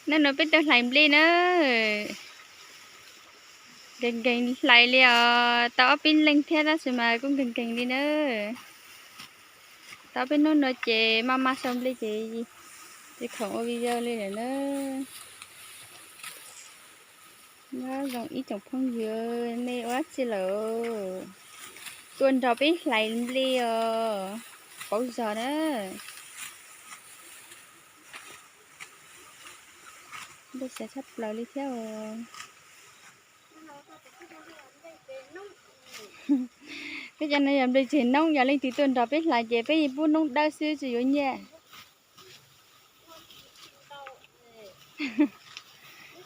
Hnub no peb tuaj hlais nplej na. Nkees nkees hlais li os, tau ob peb leeg thiab tab sis mas kuj nkees nkees li na. Tau ob peb hnub no ces maj maj sau nplej ces tsis khoom ua video li lawm na. Nyob zoo ib tsoom phooj ywg, nej ua dab tsi lawm? Tuaj nrog peb hlais nplej os, pauv zog na. Nplej xav tshaj plaws li thiab os. Peb cov no yog nplej tseg noob, yog leej twg tuaj nrog peb hlais ces peb yeej pub noob dawb xwb tsis yuav nyiaj.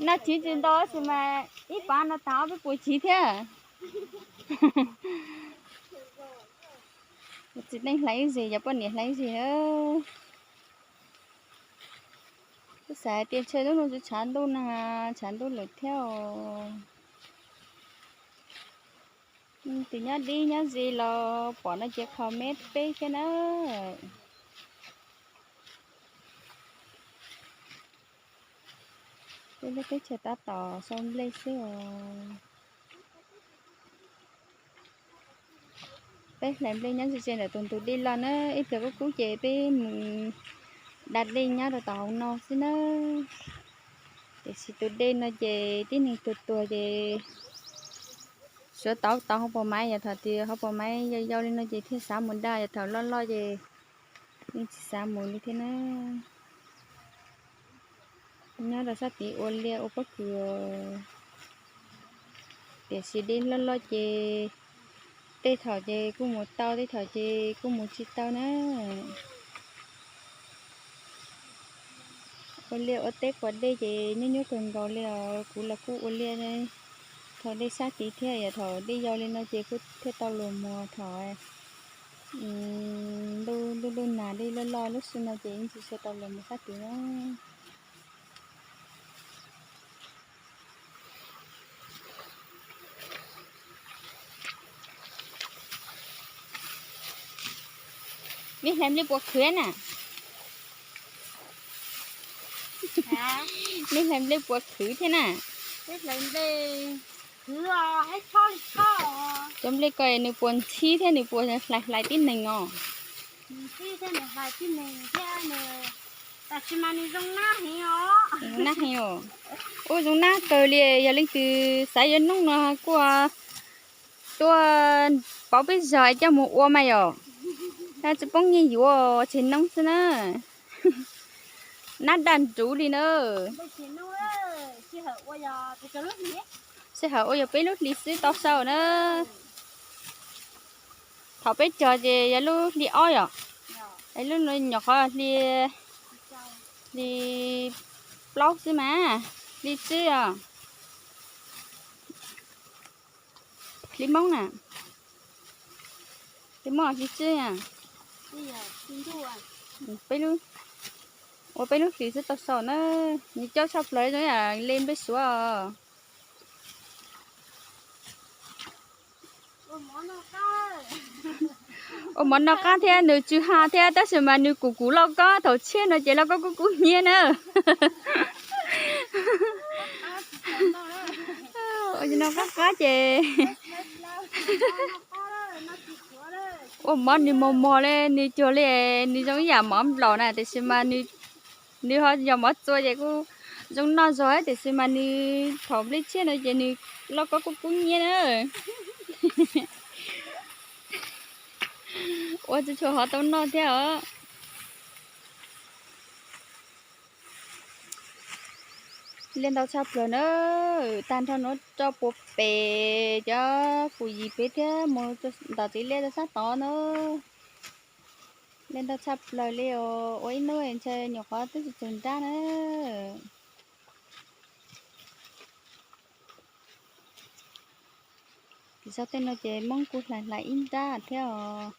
No chiv tsis ntau tab sis mas ib pab no tag ob peb puas chiv thiab. Txiv neej hlais ib zig, yog poj niam hlais ib zig. Kuv xav hais tias ntshe hnub no tsis tshav ntuj na, tshav ntuj lawm thiab os. Tus nyob dib nyob ze los pom no ces comment peb thiab na. Peb lub teb chaws tab tom sau nplej xwb os. Peb hlais nplej nyob ze ze ntawm tus ntug dej los na, ib pliag kub kub ces peb mus da dej nyob rau tom hauv no xwb na. Tiam sis tus dej no ces tib neeg tuag tuag ces suav tau tau hauv paus maiv, yog thaum tias hauv paus maiv yau yau li no ces thiaj xav mus da, yog thaum loj loj ces yeej tsis xav mus li thiab na. Nyob rau sab tid ua liaj ua pob kws, tiam sis dej loj loj ces tej thaum ces kuj mus tau, tej thaum ces kuj mus tsis tau na. Ua liaj ua teb quas dej ces nyuaj nyuaj kawg nkaus li os. Kuv los kuj ua liaj thaum dej sab tid thiab, yog thaum dej yau li no ces kuj thiaj tau luag mus, thaum ntuj ntuj nag dej loj loj lub xwb no ces yeej tsis tau luag mus sab tid na. Nej hlais nplej puas khwv na? Nej hlais nplej puas khwv thiab na? Cov nplej ko nws puas ntxhib thiab nws puas hlais hlais tib neeg os? Zoo nab heev os. Ua zoo nab kawg li, yog leej twg xav yuav noob no kuj tuaj pauv peb zog coj mus ua mas yom. Tsis poob nyiaj yuav, tseg noob xwb na. Nab daj nruv li na. Sij hawm ua yog peb lub hlis xwb tau sau na. Thaum peb cog ces yog lub hli ob yom. Lub nyuam qhuav hli, hli plaub xwb mas, hli tsib os. Hli Hmoob na, hli Hmoob hli tsib na. Peb lub, ua peb lub hlis xwb tau sau na. Nws coob tshaj plaws zoo yam li nplej suav os. Ua mov noj qab thiab nws tsw ha thiab tab sis mas nws kuv kuv lauj kaub thaum tshiab no ces lauj kaub kub kub hnyiab na. Ua noj qab qab ces ua mov nws mos mos li, nws cuag li, nws zoo ib yam mov nplaum na tiam sis mas nws ho yog mov txua ces kuj zoo noj zog tiam sis mas nws thaum nplej tshiab no ces nws lauj kaub kub kub hnyiab na. Ua tsis tshua hov tau noj thiab os. Liaj ntau tshaj plaws na, tag nrho no rau puag pem cov kuv yim pem thiab mus ntom txiv liaj rau sab tod na. Liaj ntau tshaj plaws li os, ua ib hnub ntshe nyuam qhuav twb tsis tsaus nrab na. Tim zaj tej no ces Hmoob kuj hlais hlais ib nrab thiab os.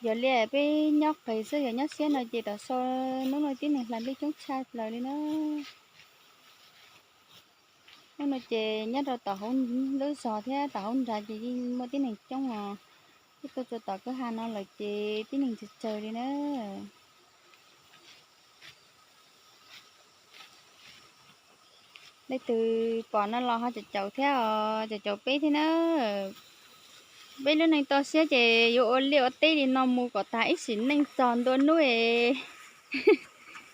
Yog li peb nyob qis xwb, yog nyob siab no ces tam sim no tib neeg hlais nplej coob tshaj plaws li na. Hnub no ces nyob rau tom hauv lub zos thiab tom hauv nrad ces yeej muaj tib neeg coob os. Tuaj txog tom kwj ha no lawm ces tib neeg tsawg tsawg li na. Leej twg pom no los ho caum caum thiab os, caum caum peb thiab na. Peb lub neej toj siab ces yuav ua liaj ua teb li no mus kom tag ib sim neej txog ntua hnub es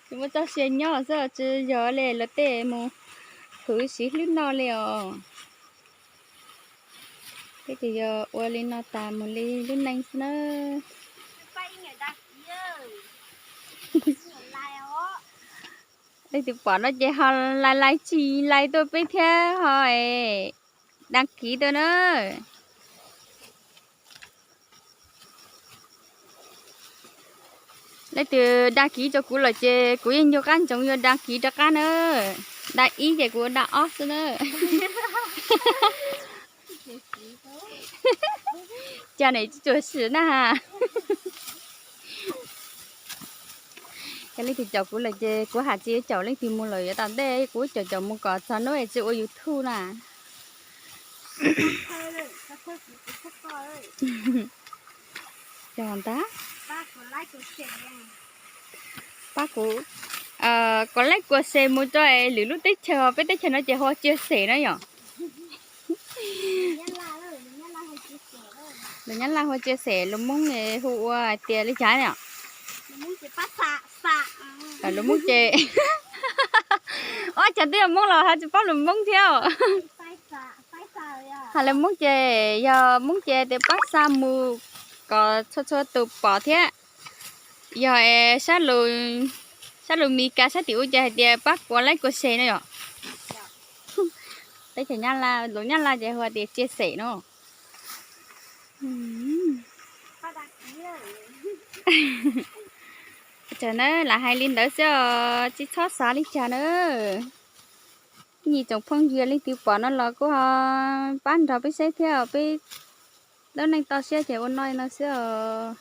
tsis muaj txoj sia nyob xwb, tsis yog li luag tej mus hwv siv hlwb noj li os. Peb ces yog ua li no tas mus li lub neej xwb na. Leej twg pom no ces ho like like tsis like tuaj peb thiab ho es đăng ký tuaj na. Leej twg đăng ký rau kuv lawm ces kuv yeej nyuag qab ntsoov yuav đăng ký rov qab na. Đăng ib ces kuv đăng ob xwb na. Cas nws tsis tshua sim na ha. Yog leej twg caum kuv lawm ces kuv hais tsis yuav caum leej twg mus lawm, yav tom ntej kuv caum caum mus kom txog hnub es tsis ua YouTube na. Yog ntag. Pab kuv, kuv like kuv share mus rau es lwm lub teb chaws, peb teb chaws no ces hu ua chia sẻ na yom. Lus Nyab Laj hu chia sẻ, lus Hmoob hu ua hais tias li cas ne? Lus Hmoob ces, ob cov twb yog Hmoob los ho tsis paub lus Hmoob thiab. Hais lus Hmoob ces yog Hmoob ces tias pab xa mus kom txhua txhua tus pom thiab. Yog sab lus Mis Kas sab tim ub ces hais tias pab kuv like kuv share no yom. Teb chaws Nyab Laj, lus Nyab Laj ces hu tias chia sẻ no. Tsaws na, lam hais li ntawd xwb os, tsis txhob xav li cas na. Nyias tsoom phooj ywg leej twg pom no los kuj ho pab nrog peb saib thiab, peb lub neej toj siab ces ua no no xwb os.